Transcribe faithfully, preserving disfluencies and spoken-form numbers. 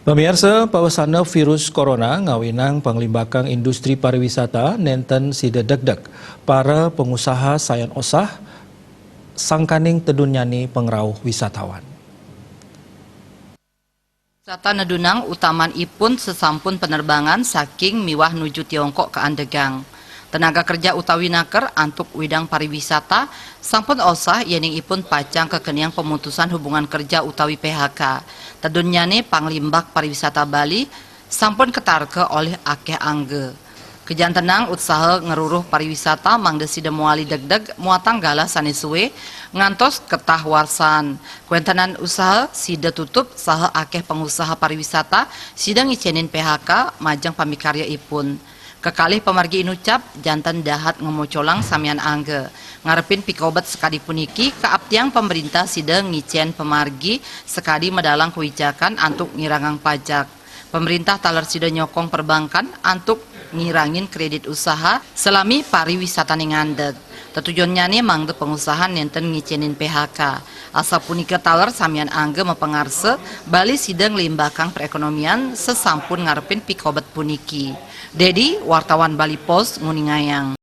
Pamiarsa, pawasana virus corona ngawinang panglimbakang industri pariwisata nenten sida degdeg. Para pangusaha sayan osah sangkaning tedunnyane pangrauh wisatawan. Wisata nedunang utaman ipun sesampun penerbangan saking miwah nuju Tiongkok kaandegang. Tenaga kerja utawi naker antuk widang pariwisata sampun osah yening ipun pacang kekeniang pemutusan hubungan kerja utawi P H K. Tedunnyane panglimbak pariwisata Bali sampun ketarka olih akeh angga. Kejantenang usaha ngeruruh pariwisata mangda sida mawali degdeg muatang galah sane suwe ngantos ketah warsan. Kwentenan usaha sida tutup saha akeh pengusaha pariwisata sida ngicenin P H K majeng pamikarya ipun. Kekalih pamargi inucap janten dahat ngemocolang samian angga. Ngarepin pikobet sekadi puniki kaaptiang pemerintah sida ngicen pamargi sekadi medalang kewijakan antuk ngirangang pajak. Pemerintah taler sida nyokong perbankan antuk ngirangin kredit usaha selami pariwisatane ngandeg. Tetujonnyane mangda pengusaha nenten ngicenin P H K. Asapunika taler samian angga mapangarsa bali sida nglimbakang perekonomian sesampun ngarepin pikobet puniki. Dedi, wartawan Bali Post, nguningayang.